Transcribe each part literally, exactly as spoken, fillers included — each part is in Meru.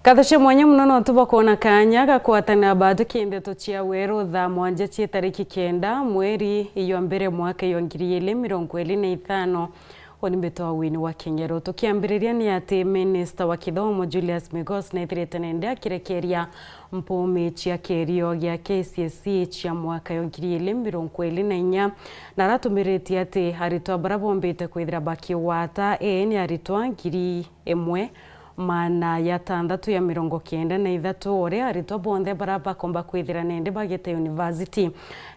Nkatho cia mwanya mono nontu bwa kwona kaanya ga kwatanira baathukia ndeto cia weru thaa mwanja cia tariki kenda mweri ya mbere mwaka ya ngiri igiri mirongo iri na ithano. Uni mbitwa Winnie wa King'ero. Tukiambiriria ni ati Minista wa Kithomo Julius Migos nethirite nende akirekeria mpumi cia kirio gia K C S E cia mwaka ya ngiri igiri mirongo iri na inya, na aratumiritie ati aritwa baria bombite kwithira bakigwata A ni aritwa ngiri imwe maana ya thanthatu ya mirongo kenda na ithatu, uria aritwa bonthe baria bakomba kwithira nende bagite university.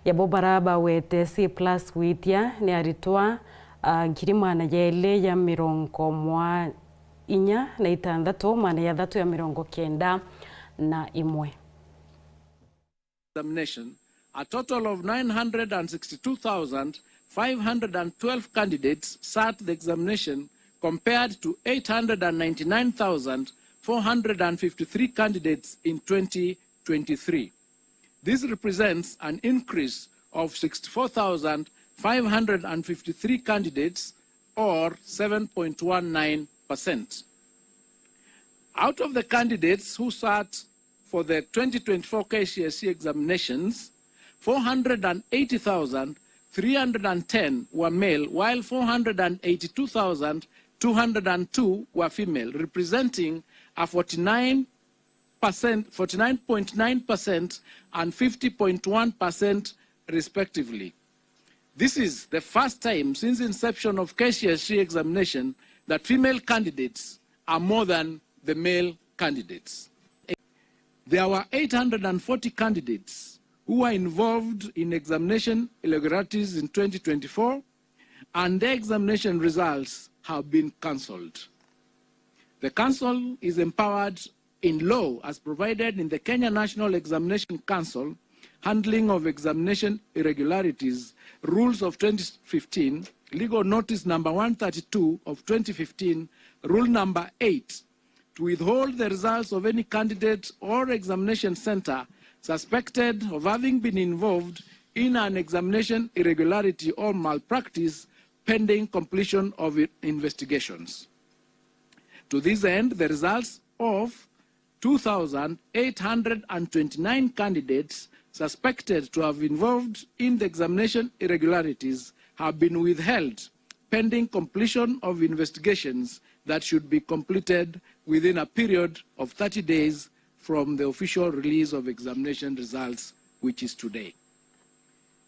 Yabo baria bawete C plus witia ni aritwa, ah, ngiri maana ya iri ya mirongo mwa-, inya na ithanthatu, maana ya thatu ya mirongo kenda na imwe. Examination, a total of nine hundred and sixty-two thousand five hundred and twelve candidates sat the examination, compared to eight hundred and ninety-nine thousand four hundred and fifty-three candidates in twenty twenty-three. This represents an increase of sixty-four thousand five hundred and fifty-three candidates, or seven point one nine percent. Out of the candidates who sat for the twenty twenty-four K C S E examinations, four hundred and eighty thousand three hundred and ten were male, while four hundred and eighty-two thousand two hundred and two were female, representing a forty-nine percent, forty-nine point nine percent and fifty point one percent respectively. This is the first time since inception of K C S E examination that female candidates are more than the male candidates. There were eight hundred and forty candidates who were involved in examination irregularities in twenty twenty-four, and their examination results have been cancelled. The council is empowered in law as provided in the Kenya National Examination Council Handling of Examination Irregularities Rules of twenty fifteen, Legal Notice number one thirty-two of twenty fifteen, Rule number eight, to withhold the results of any candidate or examination centre suspected of having been involved in an examination irregularity or malpractice pending completion of i-, investigations. To this end, the results of two thousand eight hundred and twenty-nine candidates suspected to have involved in the examination irregularities have been withheld pending completion of investigations that should be completed within a period of thirty days from the official release of examination results, which is today.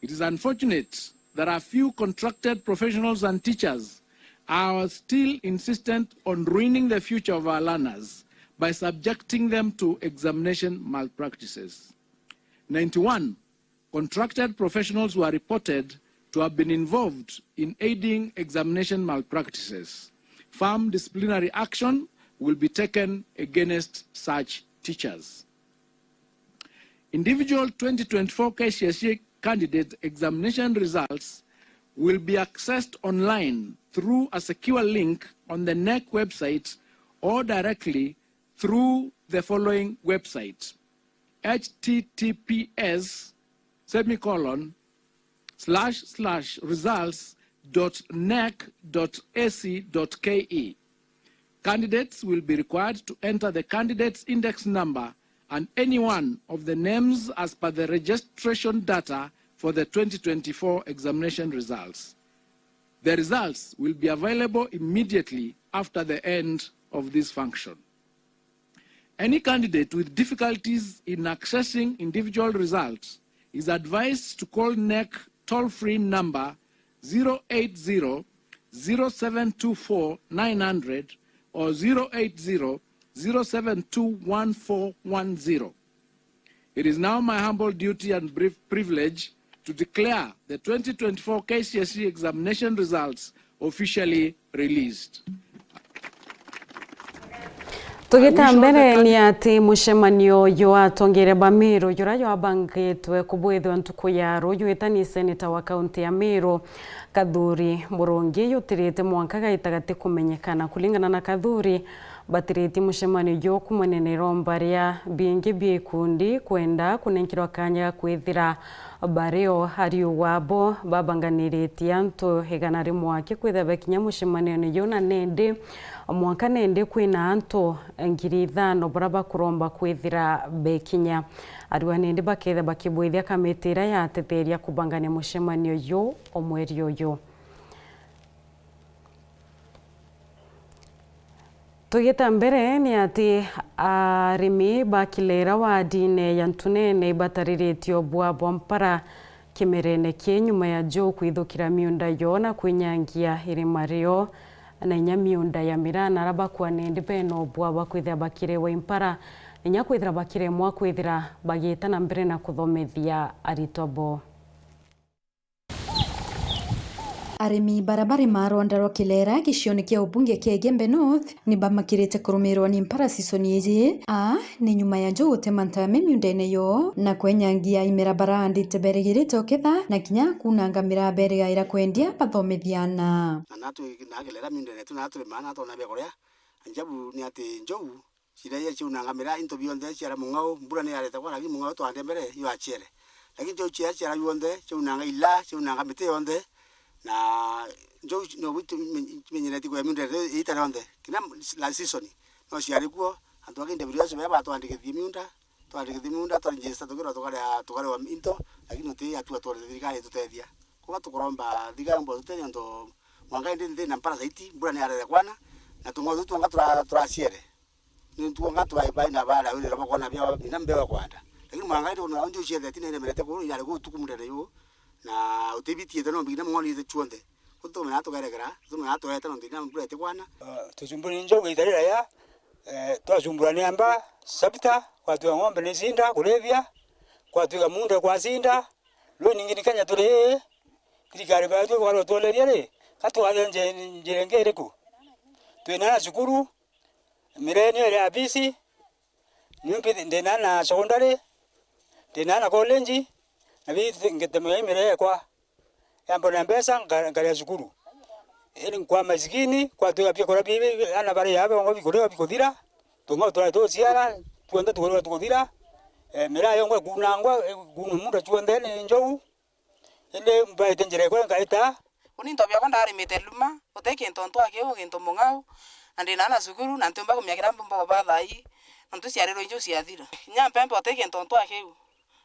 It is unfortunate that a few contracted professionals and teachers are still insistent on ruining the future of our learners by subjecting them to examination malpractices. Ninety-one contracted professionals were reported to have been involved in aiding examination malpractices. Firm disciplinary action will be taken against such teachers. Individual twenty twenty-four K C S E candidate examination results will be accessed online through a secure link on the NEC website or directly through the following website: H T T P S semicolon slash slash results dot nec dot A C dot K E. Candidates will be required to enter the candidate's index number and any one of the names as per the registration data for the twenty twenty-four examination results. The results will be available immediately after the end of this function. Any candidate with difficulties in accessing individual results is advised to call NEC toll-free number zero eight zero, zero seven two four, nine hundred or zero eight zero, zero seven two, one four one zero. It is now my humble duty and brief privilege to declare the twenty twenty-four K C S E examination results officially released. Tugita mbere ni ati mucemanio jwa atongeria ba Meru juria jwabangitwe kubwithwa ntuku ya ruju itani seneta wa kaunti ya Meru Kathuri Murungi jutirite mwanka gaita gati kumenyekana. Kulingana na Kathuri, batiritie mucemanio juu kuumania na iromba ria bingi bia ikundi kwenda kunenkerwa kanya ga kwithira bari o ariu wabo babanganirite antu igana rimwe aki kwithira bekinya mucemanione juu, na nindi mwanka nindi kwina antu ngiri ithano baria bakuromba kwithira bekinya. Ariu nindi bakethira bakibwithia kamiti iria yatetheria kubangania mucemanio juu o mweri uyu. Tugita mbere ni ati arimi ba Kilera wadine ya Ntunene ibatariritie obua bwa mpara kimerene ki nyuma ya njou kwithukira miunda yo na kwinyangia irima rio na inya miunda ya miraa, na aria bakua nindi bena obua bwa kwithira bakirewa impara na inya kwithira bakiremwa kwithira bagiita na mbere na kuthomethia aritwa bo. Arimi baria bari marwanda rwa Kilera gicione kia ubunge kia Igembe North ni bamakirite kurumirwa ni mpara season iji. Aa ni nyuma ya njou gutema ntame miundene yo na kwenyangia imera baraandite berigirite uketha na kinya kunanga miraa berigaira kwendia bathomithia aana. Na natwi na Kilera miundene yetu na turimaa na twona bia kuria. Ajabu ni ati njou ciria ciaunanga miraa, into bionthe ciara mung'ao, mbura ni yarete kwa, lakini mung'ao twande mbere yo aciere. Lakini njou ciria ciara bionthe, ciaunanga ila, ciaunanga miti yonthe, na njou no gwitu menyeretie kwa miunda ita yonthe. Kinya la season, no ciari kuo, antu aki N W S baria batwandikithie miunda, twandikithie miunda, twa register tukirwa tukaria, tukarewa into, lakini uti hatua tuonete thirikari itutethia. Kuga tukuromba thirikari mbo tutethia nontu mwanka indi nthi na mpara zaiti, mbura ni yarere kwana, na tung'ao tutu twonka tura-, turaciere. Ni twonka twa-, baina bara wirira bakona bia bina mbeo kwanda. Lakini mwanka indi ona unju ciethe tina iremerete kuru, inare kuu tuku mundene yu, na utibitiete no mbina mng'oni ite chuonthe. Kutumena tugeregera, tumena tuete no mbina mbura ite kwana. Ah, tucumburi njo gaitarira ya, eh, twacumbura ni amba, sabita, kwatwika ng'ombe ni cinda, kurithia, kwatwika munda kwa cinda, ruu ningi ni Kenya turi, thirikari batu kwara tuoleria ri, ka twathe nje-, njira ingi iriku? Twina na cukuru, mireni iri abisi, niu mpi-, ndina na secondary, ndina na college, na bi ngitemea imire yakwa. Yambona mbeca, nka-, nkaria cukuru. Indi nkwa masikini, kwatwika biakuria bi-, bi-, ana baria bongwa bikuria bikuthira, tung'ao turia tuciara, tuonthe tukuria tukuthira, eh, miraa yongwa ikunangwa, ikunwa munda cuonthe ni njou, indi mbaite njira ikwe nkaita. Uni into biakwa ndarimite luma, uti kintu ntu akiu, gintu mung'ao, na ndina ana cukuru, na ntiumba kumenya kiria mbumba kuba thaai, nontu ciarirwe inju ciathira. Kinya mpempe uti kintu ntu akiu.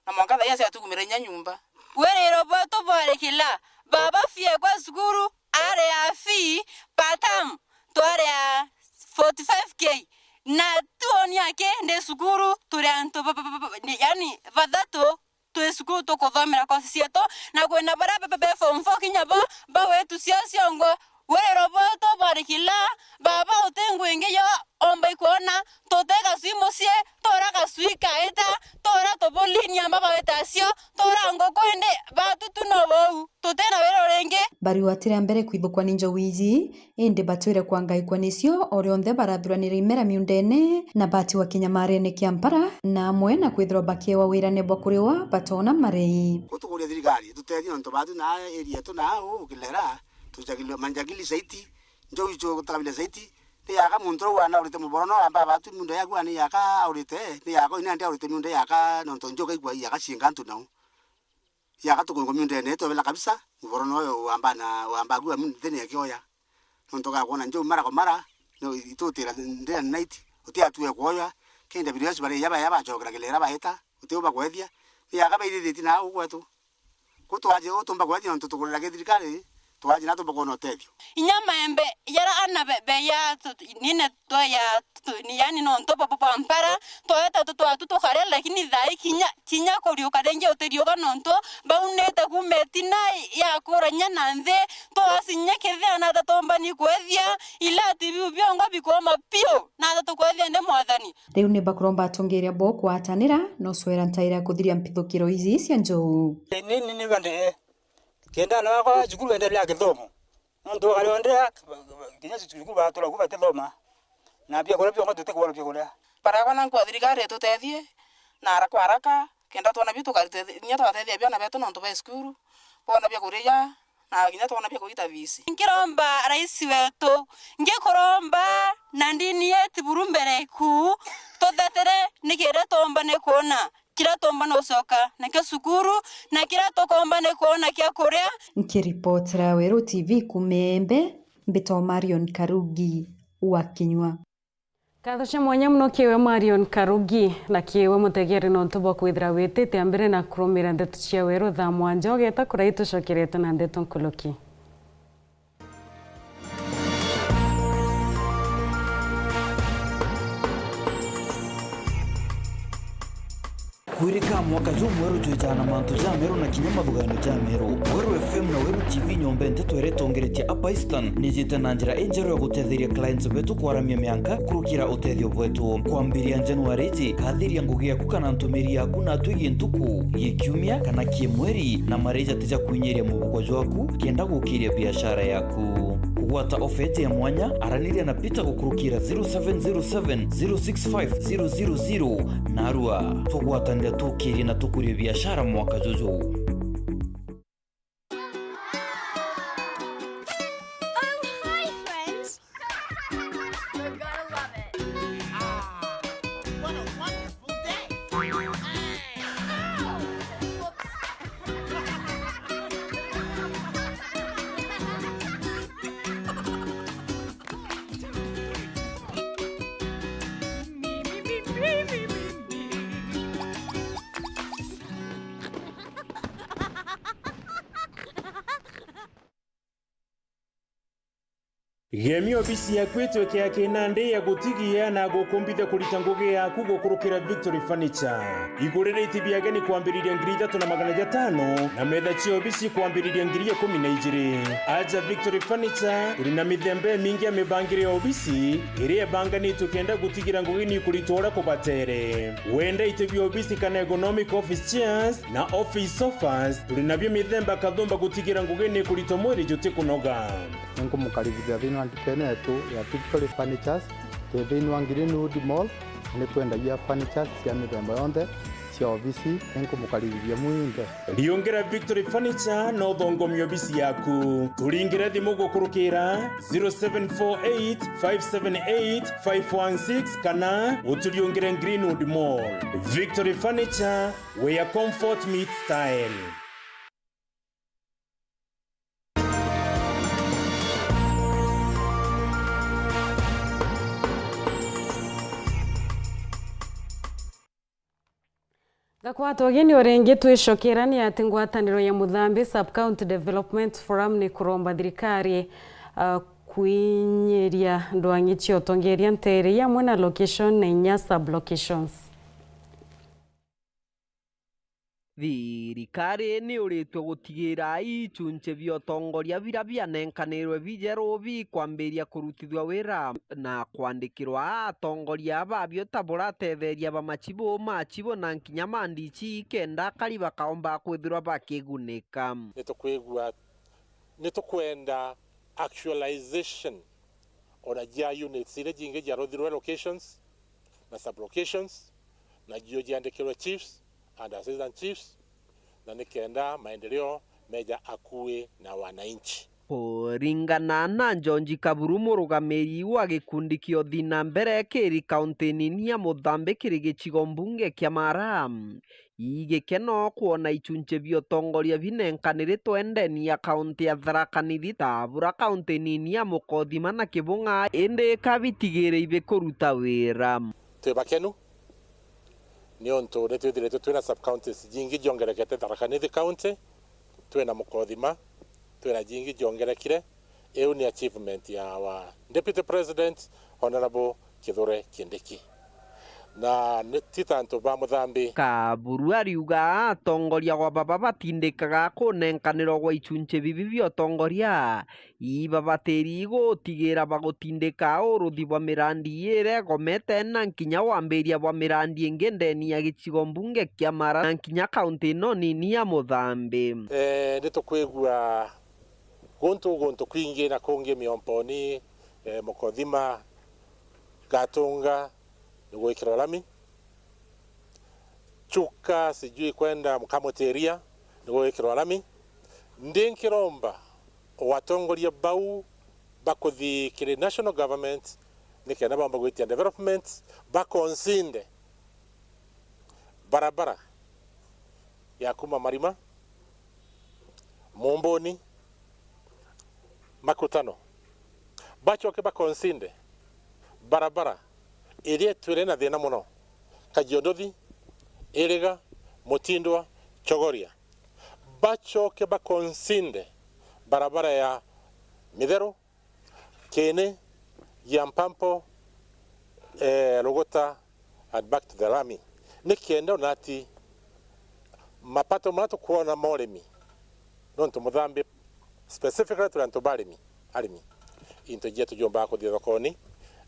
Na mwanka thaai acio atukumira inya nyumba. Wiriro bwetu bwari kila, baba fee ekwa cukuru, aria fee per term, twaria forty-five K. Na tuoni aki ndi cukuru, turi antu ba-, ba-, ba-, ba-, ni-, yani, bathatu twi cukuru tukuthomera kosi cietu, na kwina baria be, be, be form four kinya bo, bagwitu cio ciongo. Wiriro bwetu bwari kila, baba uti ngui ingi yo omba ikwona, tuti gacui mucii, tura gacui kaita, tura tubulini amba bagwita cio, tura nguku indi batutu no bou, tuti na wiriro ringi. Bariwatira mbere kwithukwa ni njou iji, indi batwire kwangaikwa nicio o rionthe barathuranira imera miundene, na batigwa kinyamarene kia mpara, na amwe na kwithirwa bakiewa wirane bwa kuriwa batoona marei. Gutukuria thirikari itutethie nontu batu na area yetu na au Kilera, tujagilwe manjagili zaiti, njou icio gutakabila zaiti, ni yaka muntu uria wana urite muboro no amba batu miunda yaku ani yaka aurite, ni yaka ina ndi aurite miunda yaka nontu njou kaikwa yaka cienga antu nau. Yaka tukungo miundene twebela kabisa, muboro no wamba na, wamba gua miundene yakioya. Nontu gakwona njou mara kwa mara, no itutira day and night, uti atue kwoya, kenda video yacu bari yaba yaba chokera Kilera baita, uti uba kwethia, ni yaka baithithiti na au gwetu. Ku twaje utumba kwethia nontu tukurira ki thirikari, twaje na tumba kwona utethio. Inya maembe yara ana be, be ya tu-, nine twa ya tu-, ni yani nontu bo, bo, bwa mpara, tweta tu twatu tukaria, lakini thaai kinya, kinya kuriuka ringi utiriuka nontu baunite kuuma itina ya kurania na nthi, twacinya kithia na tatumbani kwethia, ilati biu biongo bikoma piu, na tatukwethia ndi mwathani. Riu ni bakuromba atongeria bo kwatanira na ucwera ntaira ya kuthiria mpithukiro iji cia njou. Ni, ni, ni bande, kenda ana bakwa cukuru endelea kithomo. Nontu bakarionde kinya cukuru batura ku batithoma. Na biakuria biongo tutikwona biakuria. Barakwa na nkwa thirikari itutethie na ara kwa haraka, kenda twona biu tukarite-, inya twatethia biana betu nontu ba cukuru, bona bia kuria, na kinya twona bia kugita visi. Nkiromba rais wetu, ngikuromba na ndini yetu buru mbere iku, tuthethere ni kiria tuumba ni kuona, kiria tuumba ni gucoka nakio cukuru, na kiria tukomba ni kuona kia kuria. Nkiripotera Weru T V kuuma Embe, mbitwa Marion Karugi wa Kinyua. Nkatho cia mwanya mono kiiwe Marion Karugi, na kiiwe mutegeri nontu bwa kwithira witite a mbere na kurumira ndeto cia Weru thaa mwanja ugeta kuria itucokerete na ndeto nkuruki. Kwirika mwaka jumweru jwijaa na mantu jameru na kinya mathuganio jameru. Weru F M na Weru T V nyomba nteto iria itongeretie hapa Eastern nijite na njira injeru ya gutetheria clients betu kwaramia mianka kurukira utethio bwetu. Kwambiria Januari iji, kathiria ngugi yaku kana ntumiri yaku na atwi gi ntuku, gi kiumia kana ki mweri, na mareja tija kwinyiria mubuko jwaku kenda gukiria biashara yaku. Kugwata ofa iji ya mwanya, araniria na Peter gukurukira zero seven zero seven zero six five zero zero zero. Narua, tugwatanire tukirie na tukurie biashara mwaka juju. Oh, hi, friends. You're gonna love it. Ah, what a wonderful day. Ow! Whoops. Gemia obisi yaku itwike ya kinandi ya gutigia na gukumbithia kurita ngugi yaku gukurukira Victory Furniture. Igurire iti bia ageni kwambiriria ngiri ithatu na magana jatano na metha cia obisi kwambiriria ngiri ikumi na ijiri. Aja Victory Furniture, turi na mithemba imingi ya mibangire ya obisi iria ibanganitwe kenda gutigira ngugi ni kuritwa uria kubatere. Wenda iti bia obisi kana ergonomic office chairs na office sofas, turi nabio mithemba kathumba gutigira ngugi ni kuritwa mwiri jutikunoga. Ninkumukaribithia thiini wa ndukene yetu ya Victory Furnitures. Twi thiini wa Greenwood Mall, ni twendagia furnitures cia mithemba yonthe cia obisi. Ninkumukaribithia mwinthe. Riungira Victory Furniture na uthongomie obisi yaku. Turingire thimu gukurukira zero seven four eight five seven eight five one six kana uturiungire Greenwood Mall. Victory Furniture, where comfort meets style. Gakwata ugeni o ringi, twicokera ni ati ngwataniro ya Muthambi Sub-County Development Forum ni kuromba thirikari, uh, kwinyiria ndwang'i cia utongeria nteere ii amwe na location na inya sub-locations. Thirikari ni uritwe gutigira ichunchi bia utongoria biria bianenkanirwe bijeru bikwambiria kurutithua wira na kwandikirwa atongoria babio ta buratetheria ba machibu, machibu na nkinya ma D C kenda akari bakaomba kwithirwa bakigunika. Nitukwigua, nitukwenda actualization ona jia units iria jingi jiaruthirwe locations na sub-locations, na jio jiandikirwe chiefs and assistant chiefs, na nikenda maendeleo meja akui na wananchi. Kuringana na George Kaburu, murugamiri wa gikundi kia Uthi na Mbere kiri kaunti nini ya Muthambi kiri gicigo mbunge kia Mara, i gikeno kwona ichunchi bia utongoria binenkaniri twendeni ya kaunti ya Tharaka Nithi, Tabura, kaunti nini ya Mukothima na Kibung'a, indi ikabitigire ibikuruta wira. Twi bakenu niuntu nitwithiritwe twina sub-counties jingi jiongerekete Tharaka Nithi County, twina Mukothima, twina jingi jiongerekire. Iu ni achievement ya our Deputy President, Honourable Kithure Kindiki. Na ni, ti ta antu ba Muthambi. Kaburu ariuga atongoria gwa baba batindikaga kunenkanirwa gwa ichunchi bibi bia utongoria, ibabatiri gutigira bagutindika uruthi bwa mirandi iria igomete na nkinya wambiria bwa mirandi ingi ndeni ya gicigo mbunge kia Mara na nkinya kaunti ino nini ya Muthambi. Eh, nitukwigua guntu, guntu kwingi na kungi Miomponi, eh, Mukothima, Gatunga, ni gwikirwa lami. Chuka, sijui kwenda Mkamutiria, ni gwikirwa lami. Ndi nkiromba O atongoria bau bakuthi kiri national government nikenda baumba gwitia development, bakonsinde barabara ya kuma Marima, Mumbuni, Makutano, bachoke bakonsinde barabara iria itwire na thina muno, Kajiondothi, Iriga, Mutindwa, Chogoria. Bachoke bakonsinde barabara ya Mitheru, Kiini, Giampampo, eh, Luguta and back to the Rami. Nikenda ona ati mapato maria tukwona ma urimi, nontu Muthambi specifically turi antu ba arimi, arimi, into jietu jumbaga kuthia thokoni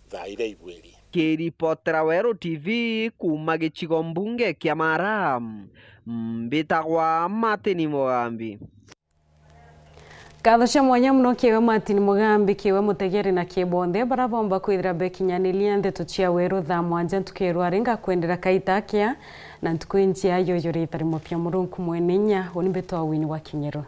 thaa iria ibwiri. Kiripotera Weru T V kuuma gicigo mbunge kia Mara, mbitagwa Martin Mugambi. Ngatho cia mwanya mono kiewe Martin Mugambi, kiewe mutegeri na kie bonthe bara bomba kwithira bekinyaniria ndeto cia Weru thaa mwanja ntuku ya rwari. Ngakwendera kaita akia na ntuku injia yo yuri itharimo bia Murungu mwene inya. Uni mbitwa Winnie wa Kinyeru.